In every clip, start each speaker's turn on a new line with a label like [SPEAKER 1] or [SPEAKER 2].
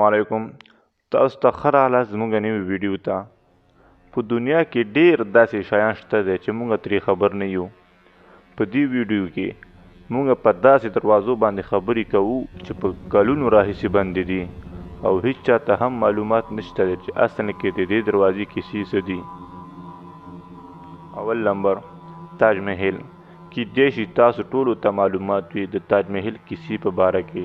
[SPEAKER 1] علیکم، تاسو ته ښه راغلاست زموږ نوې ویډیو ته. په دنیا کې ډیر داسې شیان شته دی چې موږ ترې خبر نه یو. په دې ویډیو کې موږ په داسې دروازو باندې خبرې کوو چې په کلونو راهیسې بندې دي او هیڅ چاته هم معلومات نشته دی چې اصل کې د دې دروازې کیسې څه دي. اول نمبر، تاج محل. کیدای شي تاسو ټولو ته معلومات وي د تاج محل کیسې په باره کې.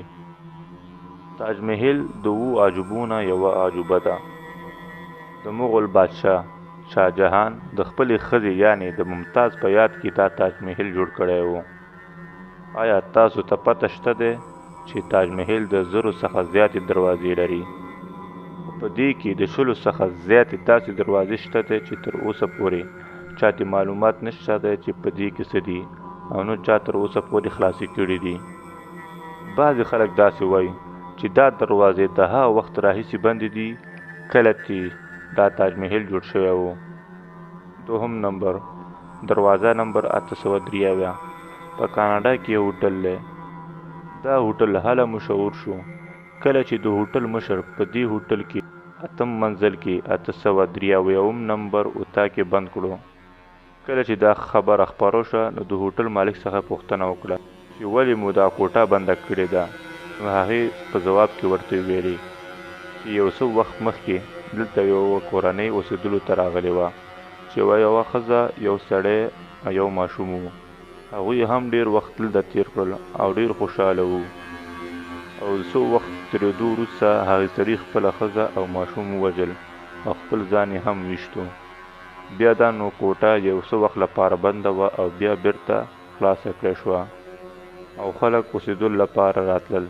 [SPEAKER 1] تاج محل د اوو عجوبو نه یوه عجوبه ده. د مغول بادشاه شاه جهان د خپلې ښځې یعنې د ممتاز په یاد کې دا تاج محل جوړ کړی و. آیا تاسو ته پته شته دی چې تاج محل د 1000 څخه زیاتې دروازې لري؟ خو په دې کې د 20 څخه زیاتې داسې دروازې شته دی چې تر اوسه پورې چاته معلومات نشته دی چې په دې کې څه دي او نه چا تر اوسه پورې خلاصې کړې دي. بعضې خلک داسې وایي چې دا دروازې د هغه وخت راهیسې بندې دي کله چې دا تاج محل جوړ شوی و. دوهم نمبر، دروازه نمبر 873. په کاناډا کې یو هوټل دی. دا هوټل هله مشهور شو کله چې د هوټل مشر په دې هوټل کې اتم منزل کې 873 نمبر اتاق کې بند کړو. کله چې دا خبره خپره شوه نو د هوټل مالک څخه پوښتنه وکړه چې ولې مو دا کوټه بنده کړې ده؟ نو هغې په ځواب کې ورته وویلې چې یو څه وخت مخکې دلته یوه کورنۍ اوسېدلو ته راغلې وه چې یوه ښځه، یو سړی او یو ماشوم وو. هغوی هم ډېر وخت دلته تېر کړل او ډېر خوشحاله وو. او د څو وخت تېرېدو وروسته هغې سړي خپله ښځه او ماشوم ووژل او خپل ځان یې هم ویشتو. بیا دا نو کوټه یو څه وخت لپاره بنده وه او بیا بیرته خلاصه کړې شوه او خلک اوسېدلو لپاره راتلل.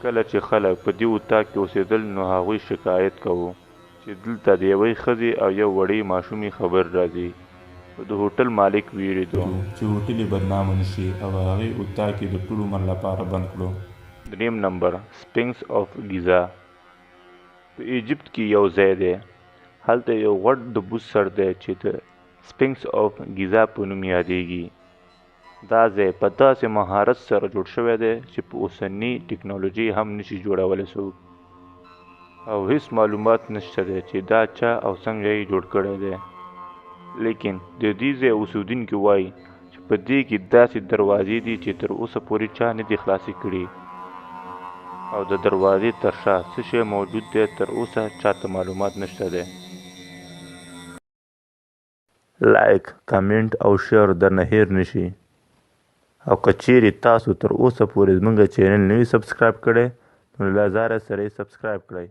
[SPEAKER 1] کله چې خلک په دې اتاق کې اوسېدل نو هغوی شکایت کوو چې دلته د یوې ښځې او یو وړې ماشومې خبرې راځي. خو د هوټل مالک ویریدو چې هوټل یې بدنامه نه شي او هغې اتاق یې د ټول عمر لپاره بند کړو. دریم نمبر، سپینکس آف ګیزا. په ایجپت کې یو ځای دی، هلته یو غټ د بوس سر دی چې د سپینکس آف ګیزا په نوم یادیږي. دا ځای په داسې مهارت سره جوړ شوی دی چې په اوسني ټکنالوژي هم نشي جوړولی څوک، او هیڅ معلومات نشته دی چې دا چا او څنګه یې جوړ کړی دی. لیکن د دې ځای اوسیدونکي وایي چې په دې کې داسې دروازې دي چې تر اوسه پورې چا نه دي خلاصې کړي او د دروازې تر شا څه شی موجود دی تر اوسه چاته معلومات نشته دی. لایک، کمنټ او شیر درنه هیر نشي. او که چیرې تاسو تر اوسه پورې زموږ چینل نه وي سبسکرایب کړی نو له لازاره سره یې سبسکرایب کړئ.